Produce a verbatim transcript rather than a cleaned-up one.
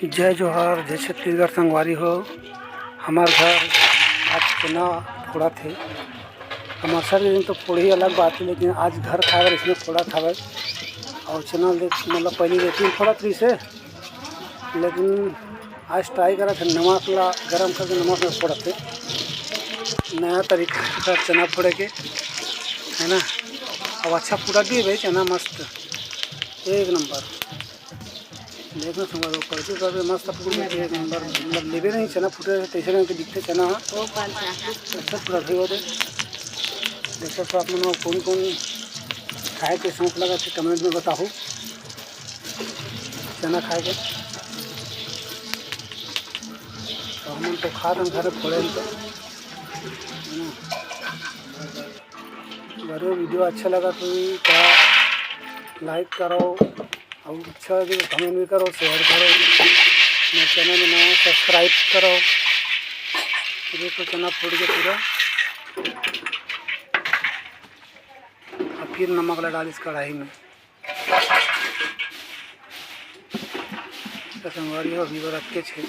जय जोहार, जय छत्तीसगढ़ संगवारी हो। हमार घर आज चना फोड़त हे। हमार सब दिन तो फोड़ही अलग बात हे, लेकिन आज घर खाए बर इसने फोड़त हवय। और चना ले, मतलब, पहली लेकिन फोड़त रहिस हे, लेकिन आज ट्राई करत हे, नमक ला गरम करके नमक में फोड़त हे। नया तरीका हे चना फोड़े के, है ना। अब अच्छा पूरा भी हे भाई, चना मस्त, एक नंबर। देखना संगवारी हो, करके करके मस्त फूल के एक नंबर, मतलब, लेबे नहीं चना फूटे तैसे रंग के दिखते चना ह। अच्छा पूरा भी होते। देख सकते हो आप मन, कौन कौन खाए के शौक लगा थे, कमेंट में बताओ। चना खाए के तो हमन तो खा दन घरे फोड़े तो। जरूर वीडियो अच्छा लगा तो का लाइक करो, और अच्छा लगे तो कमेंट भी करो, शेयर करो। मेरे चैनल में नया, सब्सक्राइब करो। देखो चना फूट के पूरा, अब फिर नमक ला डालिस कढ़ाई में। तो संगवारी हो, अभी बार अतके छे।